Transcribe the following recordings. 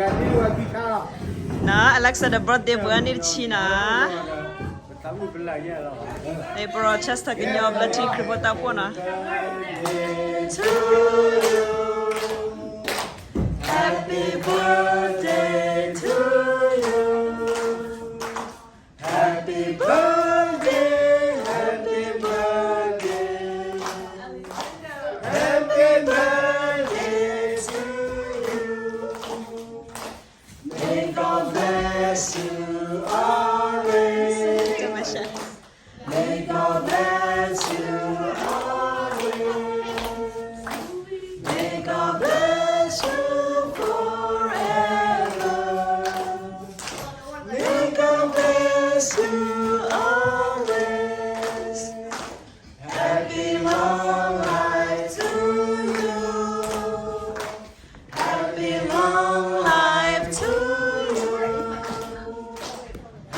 နီၤ Alexander birthday ပှၤအနံၣ်တဆံနီၤ, န့ၣ် ပရီ Chester ကညီဘျၢထံခရံာ်ဖိတၢ်အိၣ်ဖှိၣ်နီၤ. To you, happy birthday to you. Happy birthday, happy birthday, happy birthday to you. May God bless you always. May God bless you always. May God bless you forever. May God bless you always. Happy long life to you. Happy long life to you.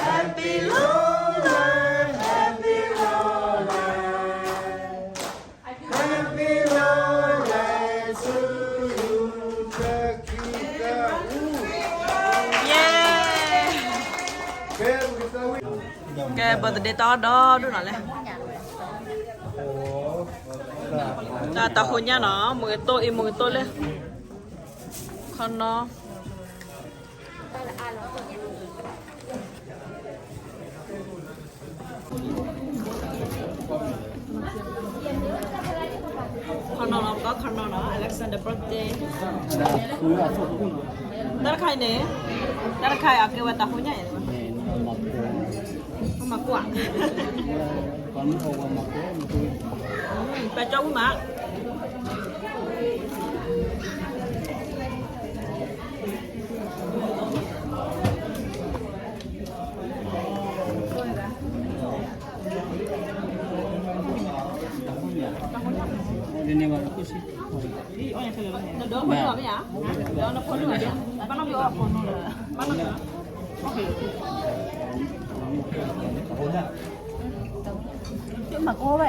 Happy long life, happy long life. Happy long life to you. Yay. ကဲ birthday တၢ်အီၣ်ဒီဒူၣ်နီၤလဲၣ်. တၢ်တၢ်ဃိညၣ်နီၤ မုၢ်ကတိၢ်အံၤ မုၢ်ကတိၢ်လၢ ခီနီၤ ခီနီၤနီၤ ပကခီနီၤနီၤ Alexander birthday. တၢ်တခါအံၤန့ၣ် တၢ်တခါအံၤအကဲဝဲတၢ်ဃိညၣ်အံၤ မၤကွၢ် ပကၠီဝံၤမး မၤကိၢ်ဝဲဒ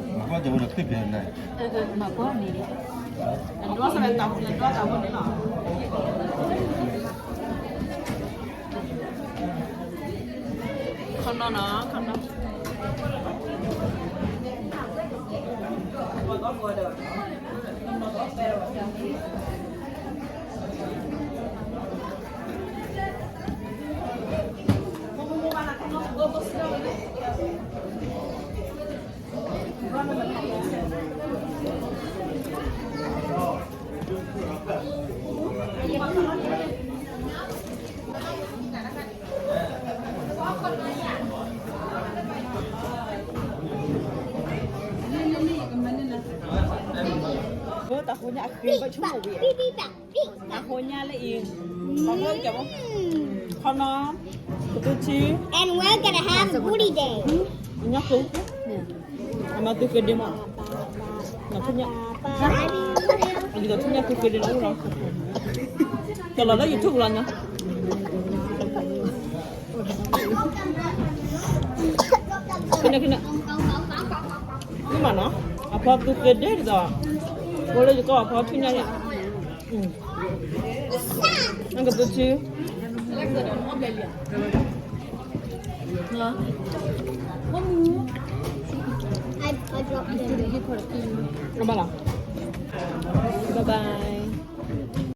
ီး မၤကိၢ်ယၤလဲၣ် မၤကိၢ်လံ မၤကိၢ်လံ မၤကိၢ်နီၤလၢၤဘၣ် မၤကိၢ်လီၤ မၤကိၢ်လီၤ ကဲဝဲဒၣ် မၤကိၢ်ကဲဝဲဒၣ် မၤကိၢ်န့ၣ် ခီနီၤနီၤ ခီနီၤ တၢ်ဃိညၣ်အဃ့ဘၣ်ဆိကမိၣ်ဝံၤ တၢ်ဃိညၣ်လၢအံၤ ခီနီၤ ကသူထံ And we're gonna have a booty day. ညါကျိ အမၤသူက့ဒ့မး နထူညါ အံၤဒီးထူညါသူက့ဒ့နအိၣ်လီၤ ကလီၤလၢ YouTube လီၤညါ ခန့ၣ်ခန့ၣ် မ့ၢ်မးနီၤ အဖီသူက့ဒ့ဒ်သိး ဖိလၢယကီၢ်အဖီထူညါန့ၣ် နကသူထံ အဘၣ်လီၤ bye bye